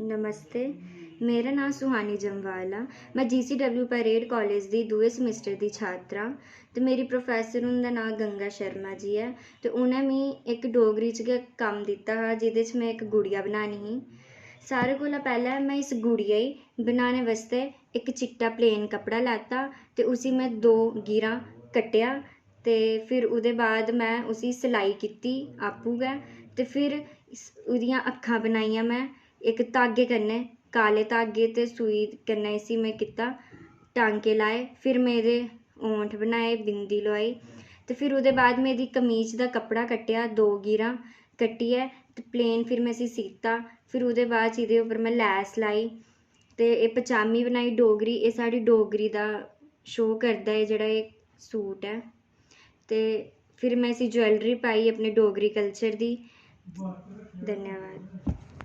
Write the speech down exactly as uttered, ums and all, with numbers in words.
नमस्ते, मेरा नांऽ सुहानी जम्वाल ऐ। में जी सी डब्ल्यू परेड कालेज दी दूए समैस्टर दी छात्रा आं ते मेरी प्रोफैसर हुंदा नांऽ गंगा शर्मा जी ऐ ते उ'नें मी इक डोगरी च गै कम्म दित्ता हा जेह्दे च में इक गुड़िया बनानी ही। सारें कोला पैह्लें में इस गुड़िया गी बनाने बास्तै इक चिट्टा प्लेन कपड़ा लैता ते उसी में दो गीह्रां कट्टेआ ते फिर ओह्दे बाद में उसी सलाई कीती आपूं गै ते फिर ओह्दियां अक्खां बनाइयां में इक धागे कन्नै, काले धागे ते सूई कन्नै इसी में कीता टांके लाए। फिर में एह्दे ओंठ बनाए, बिंदी लोआई ते फिर ओह्दे बाद में एह्दी कमीज दा कपड़ा कट्टेआ, दो गीह्रां कट्टियै ते प्लेन फिर में इसी सीता। फिर ओह्दे बाद च एह्दे उप्पर में लैस लाई ते एह् पचामी बनाई डोगरी। एह् साढ़ी डोगरी दा शो करदा ऐ जेह्ड़ा एह् सूट ऐ। ते फिर में इसी ज्वैलरी पाई अपने डोगरी कल्चर दी। धन्यवाद।